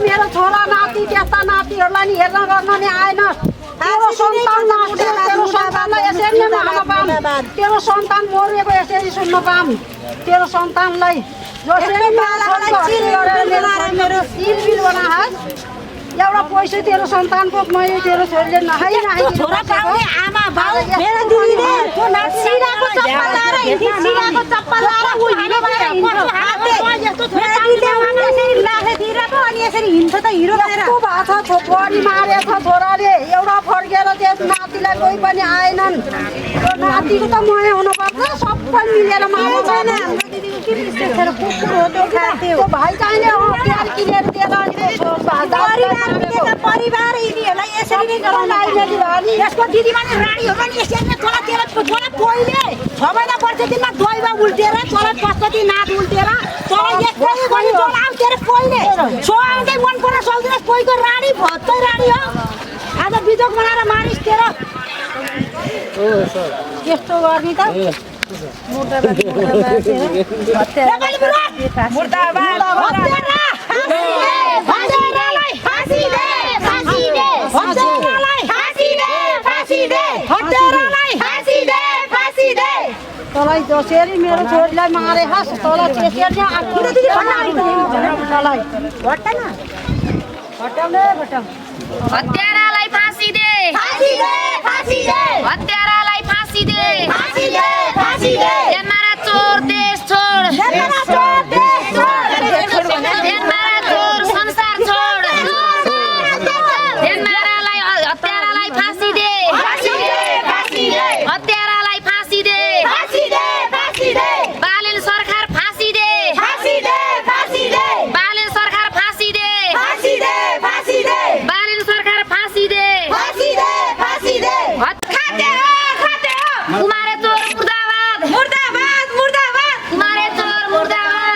मेरो छोरा नाति त्यस्ता नातिहरूलाई नि हेर्न गर्न नि आएन। तेरो सन्तान नाच्यो, तेरो सन्तानलाई यसरी नै मार्न पाऊँ, तेरो सन्तान मरेको यसरी सुन्न पाऊँ, तेरो सन्तानलाई जसरी मेरो सिलबिल बनाओस्। एउटा पैसा तेरो सन्तानको मैले तेरो छोरीले नखाइराखेको आमा बाउ मेरो दिदीले सिराको चप्पल लाएर हिँड्थे, सिराको चप्पल लाएर उ हिरो भएर हिँड्थ्यो। अनि यसरी हिँड्छ त हिरो भएर कस्तो भएको छ। छोरी मारेछ छोराले, एउटा फर्केर त्यस नातिलाई कोही पनि आएनन्। त्यो नातिको त मया हुनुपर्छ, सबै मिलेर मार्नु छैन। हाम्रो दिदीको के विशेष कुकुर हो त्यो खाथ्यो। त्यो भाइ चाहिने हो तेल किनेर दिएर परिवार यिनीहरूलाई यसरी नै चलाउनु। यसको दिदीमा नि रानी हो भने यसरी नै छोरा पहिले 6 महिना वर्ष दिनमा दोइबा उल्टेर छोरा पछति नाथ उल्टेर छोरा यसरी गरी छोरा आउँथ्यो रे पहिले। सो आउँदै मन पर्न सक्दैन, कोहीको रानी भत्तै रानी हो। आज बिजोग बनाएर मानिस तेरो यस्तो गर्ने त मुर्दाबाद तँलाई जसरी मेरो छोरीलाई मारे हस् तँलाई त्यसरी हत्यारालाई फाँसी दे, हत्यारालाई फाँसी दे, देनमारा चोर देश छोड, देनमारा चोर संसार छोड, देनमारालाई हत्यारालाई फाँसी दे, हत्यारालाई फाँसी दे, बालेन सरकार फाँसी दे, बालेन सरकार फाँसी दे, बालेन सरकार फाँसी दे, कुमारे चोर मुर्दाबाद, कुमारे चोर मुर्दाबाद,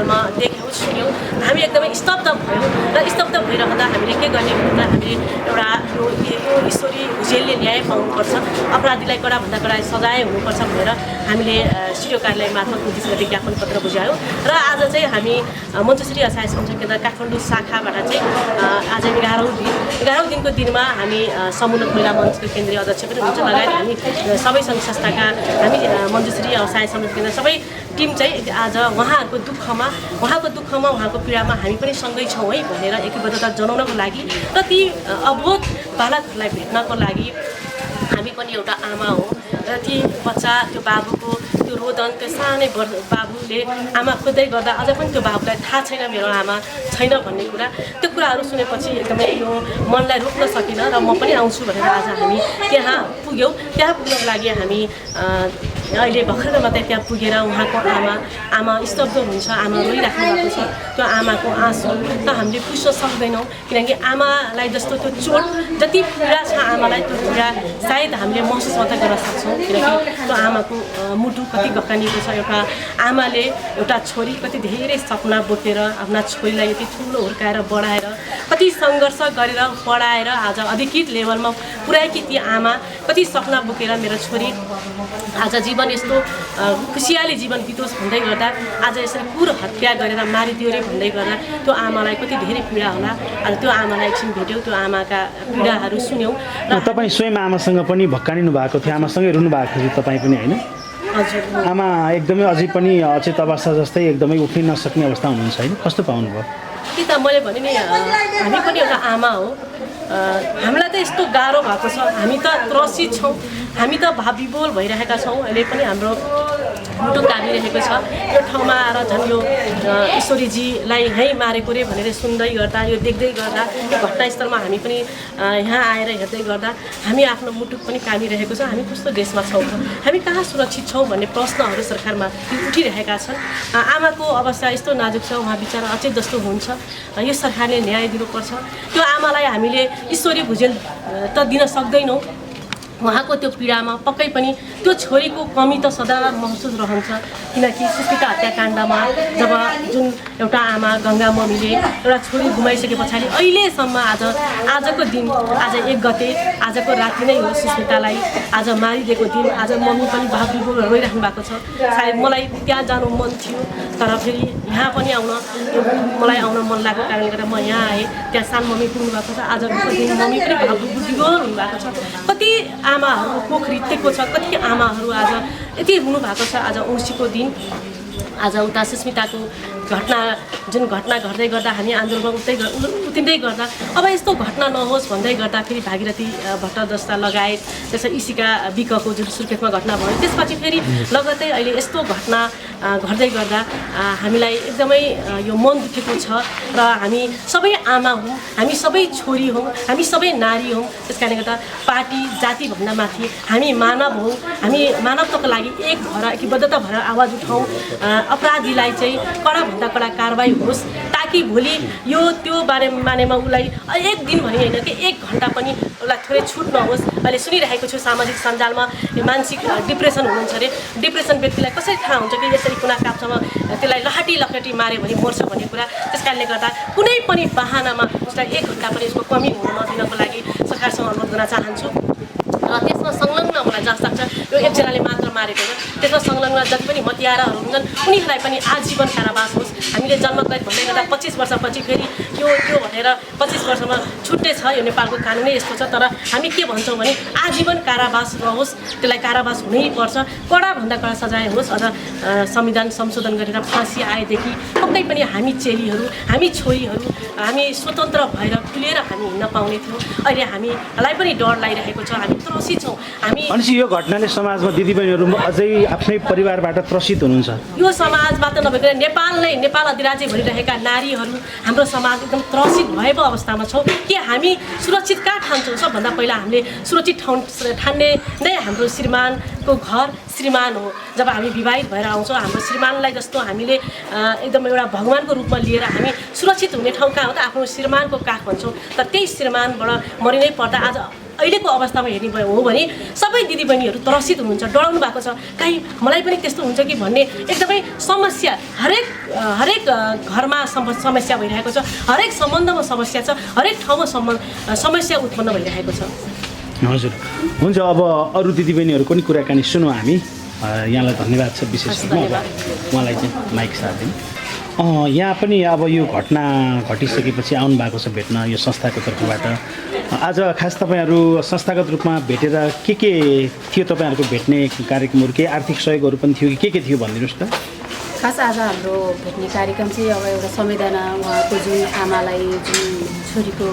नेपालमा देख्यौँ सुन्यौँ हामी एकदमै स्तब्ध भयौँ र स्तब्ध भइरहँदा हामीले के गर्ने भन्दा हामीले एउटा यो ईश्वरी भुजेलले न्याय पाउनुपर्छ अपराधीलाई कडाभन्दा कडा सजाय हुनुपर्छ भनेर हामीले सिडिओ कार्यालय मार्फत 29 गते ज्ञापन पत्र बुझायौँ र आज चाहिँ हामी मञ्चश्री असहाय संरक्षण केन्द्र काठमाडौँ शाखाबाट चाहिँ आज 11औँ दिनको दिनमा हामी समुन्नत महिला मञ्चको केन्द्रीय अध्यक्ष पनि हुन्छ लगायत हामी सबै सङ्घ संस्थाका हामी मञ्चश्री असहाय संरक्षण केन्द्र सबै टिम चाहिँ आज उहाँको दुःखमा उहाँको पीडामा हामी पनि सँगै छौँ है भनेर एकबद्धता जनाउनको लागि र ती अबोध बालकहरूलाई भेट्नको लागि हामी पनि एउटा आमा हो र ती बच्चा त्यो बाबुको त्यो रोदन त्यो सानै बाबुले आमा खोज्दै गर्दा अझ पनि त्यो बाबुलाई थाहा छैन मेरो आमा छैन भन्ने कुरा त्यो कुराहरू सुनेपछि एकदमै यो मनलाई रोक्न सकिनँ र म पनि आउँछु भनेर आज हामी त्यहाँ पुग्यौँ त्यहाँ पुग्नको लागि हामी अहिले भर्खर मात्रै त्यहाँ पुगेर उहाँको आमा स्तब्ध हुन्छ आमा रोइराख्नु भएको छ त्यो आमाको आँसु त हामीले पुस्न सक्दैनौँ किनकि आमालाई जस्तो त्यो चोट जति पीडा छ आमालाई त्यो पीडा सायद हामीले महसुस मात्रै गर्न सक्छौँ किनकि त्यो आमाको मुटु कति गकानिएको छ एउटा आमाले एउटा छोरी कति धेरै सपना बोकेर आफ्ना छोरीलाई यति ठुलो हुर्काएर बढाएर कति सङ्घर्ष गरेर पढाएर आज अधिकृत लेभलमा पुर्याएकी ती आमा कति सपना बोकेर मेरो छोरी आज जीवन यस्तो खुसियाली जीवन बितोस् भन्दै गर्दा आज यसरी क्रूर हत्या गरेर मारिदियो रे भन्दै गर्दा त्यो आमालाई कति धेरै पीडा होला आज त्यो आमालाई एकछिन भेट्यौँ त्यो आमाका पीडाहरू सुन्यौँ र तपाईँ स्वयं आमासँग पनि भक्कानिनु भएको थियो आमासँगै रुनु भएको थियो तपाईँ पनि होइन हजुर आमा एकदमै अझै पनि अचेत अवस्था जस्तै एकदमै उठ्नै नसक्ने अवस्था हुनुहुन्छ होइन कस्तो पाउनुभयो कि त मैले भने नि हामी पनि एउटा आमा हो हामीलाई त यस्तो गाह्रो भएको छ हामी त त्रसित छौँ हामी त भावविभोर भइरहेका छौँ अहिले पनि हाम्रो मुटु काबिरहेको छ यो ठाउँमा आएर झन् यो ईश्वरीजीलाई यहीँ मारेको रे भनेर सुन्दै गर्दा यो देख्दै गर्दा यो घटनास्थलमा हामी पनि यहाँ आएर हेर्दै गर्दा हामी आफ्नो मुटु पनि काबिरहेको छ हामी कस्तो देशमा छौँ हामी कहाँ सुरक्षित छौँ भन्ने प्रश्नहरू सरकारमा उठिरहेका छन् आमाको अवस्था यस्तो नाजुक छ उहाँ बिचरा अचेत जस्तो हुन्छ यो सरकारले न्याय दिनुपर्छ त्यो आमालाई हामीले ईश्वरी भुजेल त दिन सक्दैनौँ उहाँको त्यो पीडामा पक्कै पनि त्यो छोरीको कमी त सदा महसुस रहन्छ किनकि सुस्मिता हत्याकाण्डमा जब जुन एउटा आमा गङ्गा मम्मीले एउटा छोरी गुमाइसके पछाडि अहिलेसम्म आजको दिन आज 1 गते आजको राति नै हो सुस्मितालाई आज मारिदिएको दिन आज मम्मी पनि भावविभोर रोइराख्नु भएको छ सायद मलाई त्यहाँ जानु मन थियो तर फेरि यहाँ पनि मलाई आउन मन लागेको कारणले गर्दा म यहाँ आएँ त्यहाँ सानो मम्मी पुग्नु भएको छ आजको दिन मम्मी पनि भावविभोर हुनुभएको छ कति आमाहरू कोख रित्तेको छ कति आमाहरू आज यति हुनु भएको छ आज औँसीको दिन आज उता सुस्मिताको जुन घटना घट्दै गर्दा हामी आन्दोलनमा उत्रिँदै गर्दा अब यस्तो घटना नहोस् भन्दै गर्दा फेरि भागीरथी भट्ट जस्ता लगायत त्यसै इसिका बिकको जुन सुर्खेतमा घटना भयो त्यसपछि फेरि लगत्तै अहिले यस्तो घटना घट्दै गर्दा हामीलाई एकदमै यो मन दुखेको छ र हामी सबै आमा हौँ हामी सबै छोरी हौँ हामी सबै नारी हौँ त्यस कारणले गर्दा पार्टी जातिभन्दा माथि हामी मानव हौँ हामी मानवताको लागि एक भएर एकीबद्धता भएर आवाज उठाउँ अपराधीलाई चाहिँ कडाभन्दा कडा कारबाही होस् ताकि भोलि यो त्यो बारेमा उसलाई एक दिन भने होइन कि 1 घन्टा पनि उसलाई थोरै छुट नहोस् अहिले सुनिरहेको छु सामाजिक सञ्जालमा मानसिक डिप्रेसन हुनुहुन्छ अरे डिप्रेसन व्यक्तिलाई कसरी थाहा हुन्छ कि यसरी कुना काप्चामा त्यसलाई लखटी मार्यो भने मर्छ भन्ने कुरा त्यस कारणले गर्दा कुनै पनि बाहनामा उसलाई 1 घन्टा पनि यसको कमी हुन नदिनको लागि सरकारसँग अनुरोध गर्न चाहन्छु र त्यसमा संलग्न हुन जहाँ सक्छ यो एकजनाले मात्र मारेको होइन त्यसमा संलग्न जति पनि मतियाराहरू हुन्छन् उनीहरूलाई पनि आजीवन कारावास होस् हामीले जन्मकैद भन्दै गर्दा 25 वर्षपछि फेरि यो भनेर 25 वर्षमा छुट्टै छ यो नेपालको कानुनै यस्तो छ तर हामी के भन्छौँ भने आजीवन कारावास रहोस् त्यसलाई कारावास हुनैपर्छ कडाभन्दा कडा सजाय होस् अझ संविधान संशोधन गरेर फाँसी आएदेखि पक्कै पनि हामी चेलीहरू हामी छोरीहरू हामी स्वतन्त्र भएर खुलेर हामी हिँड्न पाउने थियौँ अहिले हामीलाई पनि डर लागिरहेको छ हामी त्रसित छौँ हामी भनेपछि यो घटनाले समाजमा दिदीबहिनीहरू अझै आफ्नै परिवारबाट त्रसित हुनुहुन्छ यो समाजबाट नभएर नेपाल अधिराज्य भरिरहेका नारीहरू हाम्रो समाज एकदम त्रसित भएको अवस्थामा छौँ कि हामी सुरक्षित कहाँ ठान्छौँ सबभन्दा पहिला हामीले सुरक्षित ठान्ने नै हाम्रो श्रीमानको घर श्रीमान हो जब हामी विवाहित भएर आउँछौँ हाम्रो श्रीमानलाई जस्तो हामीले एकदम एउटा भगवानको रूपमा लिएर हामी सुरक्षित हुने ठाउँ कहाँ हो त आफ्नो श्रीमानको काख भन्छौँ तर त्यही श्रीमानबाट मरिनै पर्दा आज अहिलेको अवस्थामा हेर्ने भयो हो भने सबै दिदीबहिनीहरू त्रसित हुनुहुन्छ, डराउनु भएको छ, कहीँ मलाई पनि त्यस्तो हुन्छ कि भन्ने एकदमै समस्या हरेक घरमा समस्या भइरहेको छ, हरेक सम्बन्धमा समस्या छ, हरेक ठाउँमा समस्या उत्पन्न भइरहेको छ। हजुर, हुन्छ। अब अरू दिदीबहिनीहरूको पनि कुराकानी सुनौँ हामी। यहाँलाई धन्यवाद छ विशेष रूपमा। अब उहाँलाई चाहिँ माइक साथ दिनु। यहाँ पनि अब यो घटना घटिसकेपछि आउनु भएको छ भेट्न यो संस्थाको तर्फबाट। आज खास तपाईँहरू संस्थागत रूपमा भेटेर के थियो तपाईँहरूको भेट्ने कार्यक्रमहरू, के आर्थिक सहयोगहरू पनि थियो कि के थियो भनिदिनुहोस् त। खास आज हाम्रो भेट्ने कार्यक्रम चाहिँ अब एउटा संवेदना, उहाँको जुन आमालाई जुन छोरीको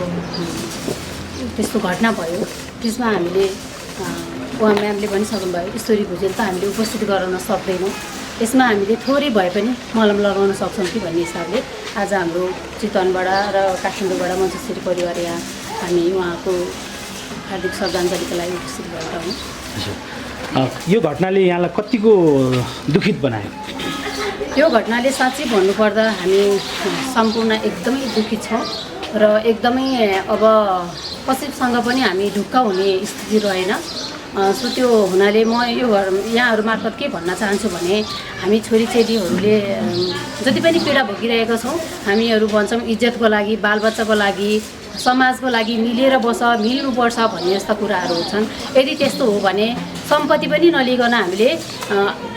त्यस्तो घटना भयो त्यसमा हामीले उहाँ म्यामले भनिसक्नुभयो ईश्वरी भुजेल त हामीले उपस्थित गराउन सक्दैनौँ, यसमा हामीले थोरै भए पनि मलम लगाउन सक्छौँ कि भन्ने हिसाबले आज हाम्रो चितवनबाट र काठमाडौँबाट मञ्चश्री परिवार यहाँ हामी उहाँको हार्दिक श्रद्धाञ्जलीको लागि उपस्थित भएका हौँ। यो घटनाले यहाँलाई कतिको दुखित बनायो? यो घटनाले साँच्चै भन्नुपर्दा हामी सम्पूर्ण एकदमै दुखित छौँ र एकदमै अब कसैसँग पनि हामी ढुक्क हुने स्थिति रहेन। सो त्यो हुनाले म यो यहाँहरू मार्फत के भन्न चाहन्छु भने हामी छोरीचेलीहरूले जति पनि पीडा भोगिरहेका छौँ हामीहरू भन्छौँ इज्जतको लागि, बालबच्चाको लागि, समाजको लागि मिलेर मिल्नुपर्छ भन्ने यस्ता कुराहरू छन्। यदि त्यस्तो हो भने सम्पत्ति पनि नलिकन हामीले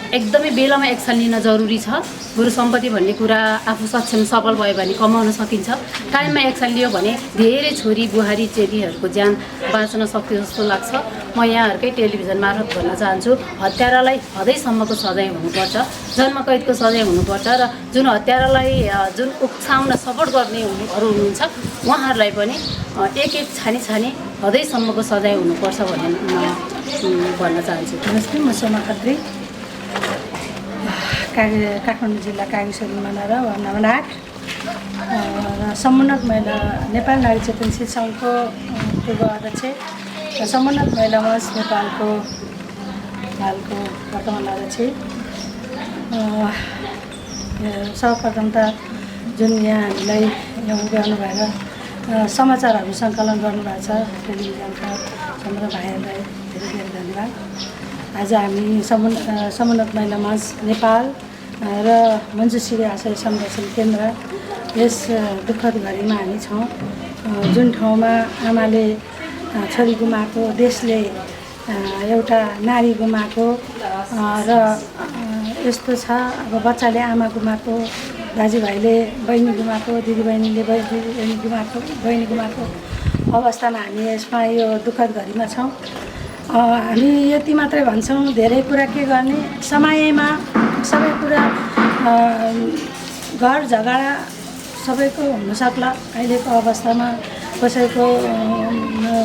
एकदमै बेलामा एक्सन लिन जरुरी छ। बरु सम्पत्ति भन्ने कुरा आफू सक्षम सफल भयो भने कमाउन सकिन्छ, टाइममा एक्सन लियो भने धेरै छोरी बुहारी चेलीहरूको ज्यान बाँच्न सक्थ्यो जस्तो लाग्छ। म यहाँहरूकै टेलिभिजन मार्फत भन्न चाहन्छु हत्यारालाई हदैसम्मको सजाय हुनुपर्छ, जन्मकैदको सजाय हुनुपर्छ र जुन हत्यारालाई जुन उक्साउन सपोर्ट गर्नेहरू हुनुहुन्छ उहाँहरूलाई पनि एक छानी हदैसम्मको सजाय हुनुपर्छ भन्ने म भन्न चाहन्छु। नमस्ते, म सोमा खत्री, काठमाडौँ जिल्ला कागेश्वरी मनारा वार्ड नम्बर 8 र समुन्नत महिला नेपाल नारी चेतनशील सङ्घको पूर्व अध्यक्ष र समुन्नत महिला मञ्च नेपालको हालको वर्तमान अध्यक्ष। सर्वप्रथम त जुन यहाँ हामीलाई यहाँ उभ्याउनु भएर समाचारहरू सङ्कलन गर्नुभएको छ टेलिभिजनका सम्पूर्ण भाइहरूलाई धेरै धेरै धन्यवाद। आज हामी समुन्नत महिला मञ्च नेपाल र मञ्चश्री आश्रय संरक्षण केन्द्र यस दुःखद घडीमा हामी छौँ। जुन ठाउँमा आमाले छोरी गुमाएको, देशले एउटा नारी गुमाएको र यस्तो छ अब बच्चाले आमा गुमाएको, दाजुभाइले बहिनी गुमाएको, दिदीबहिनीले बहिनी गुमाएको अवस्थामा हामी यसमा यो दुःखद घडीमा छौँ। हामी यति मात्रै भन्छौँ, धेरै कुरा के गर्ने, समयमा सबै कुरा घर झगडा सबैको हुनसक्ला, अहिलेको अवस्थामा कसैको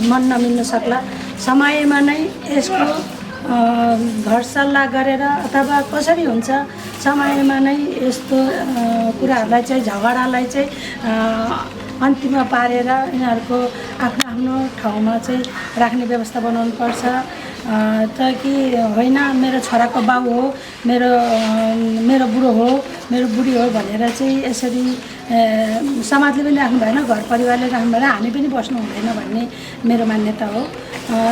मन नमिल्न सक्ला। समयमा नै यसको घर सल्लाह गरेर अथवा कसरी हुन्छ समयमा नै यस्तो कुराहरूलाई चाहिँ झगडालाई चाहिँ अन्तिममा पारेर यिनीहरूको आफ्नो ठाउँमा चाहिँ राख्ने व्यवस्था बनाउनुपर्छ। ताकि होइन मेरो छोराको बाउ हो, मेरो बुढो हो, मेरो बुढी हो भनेर चाहिँ यसरी समाजले पनि राख्नु भएन, घर परिवारले राख्नु भएन, हामी पनि बस्नु हुँदैन भन्ने मेरो मान्यता हो।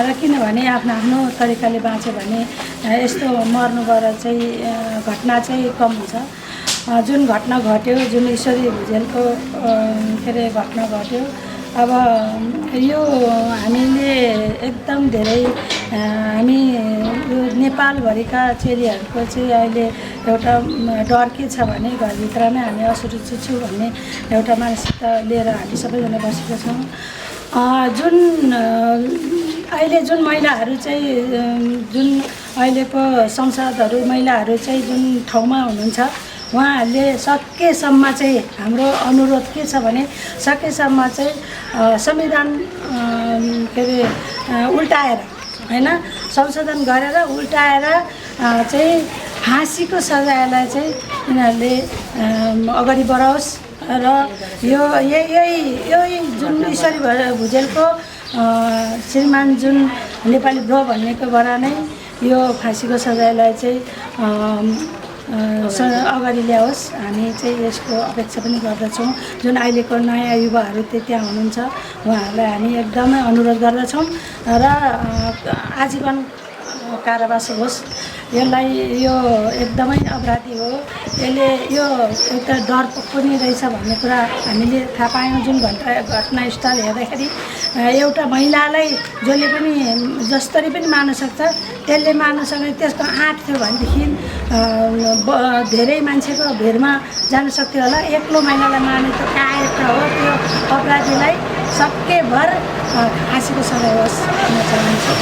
र किनभने आफ्नो तरिकाले बाँच्यो भने यस्तो मर्नु गएर चाहिँ घटना चाहिँ कम हुन्छ। जुन घटना घट्यो, जुन ईश्वरी भुजेलको के अरे घटना घट्यो, अब यो हामीले एकदम धेरै हामी यो नेपालभरिका चेलीहरूको चाहिँ अहिले एउटा डर के छ भने घरभित्रमै हामी असुरक्षित छु भन्ने एउटा मानसिकता लिएर हामी सबैजना बसेका छौँ। जुन अहिले जुन महिलाहरू चाहिँ जुन अहिलेको सांसदहरू महिलाहरू चाहिँ जुन ठाउँमा हुनुहुन्छ उहाँहरूले सकेसम्म चाहिँ हाम्रो अनुरोध के छ भने सकेसम्म चाहिँ संविधान के अरे उल्टाएर होइन संशोधन गरेर उल्टाएर चाहिँ फाँसीको सजायलाई चाहिँ यिनीहरूले अगाडि बढाओस् र यही जुन ईश्वरी भुजेलको श्रीमान जुन नेपाली ब्रो भन्नेकोबाट नै यो फाँसीको सजायलाई चाहिँ अगाडि ल्याओस्। हामी चाहिँ यसको अपेक्षा पनि गर्दछौँ। जुन अहिलेको नयाँ युवाहरू त्यहाँ हुनुहुन्छ उहाँहरूलाई हामी एकदमै अनुरोध गर्दछौँ र आजीवन कारावास होस्। यसलाई यो एकदमै अपराधी हो। यसले यो एउटा डर पनि रहेछ भन्ने कुरा हामीले थाहा पायौँ। जुन घटनास्थल हेर्दाखेरि एउटा महिलालाई जसले पनि जसरी पनि मार्न सक्छ त्यसले मार्न सक्ने त्यसको आँट थियो भनेदेखि धेरै मान्छेको भिडमा जान सक्थ्यो होला। एक्लो महिलालाई मार्ने त कायरता हो। त्यो अपराधीलाई सकेभर फाँसीको सजाय होस् भन्न चाहन्छु।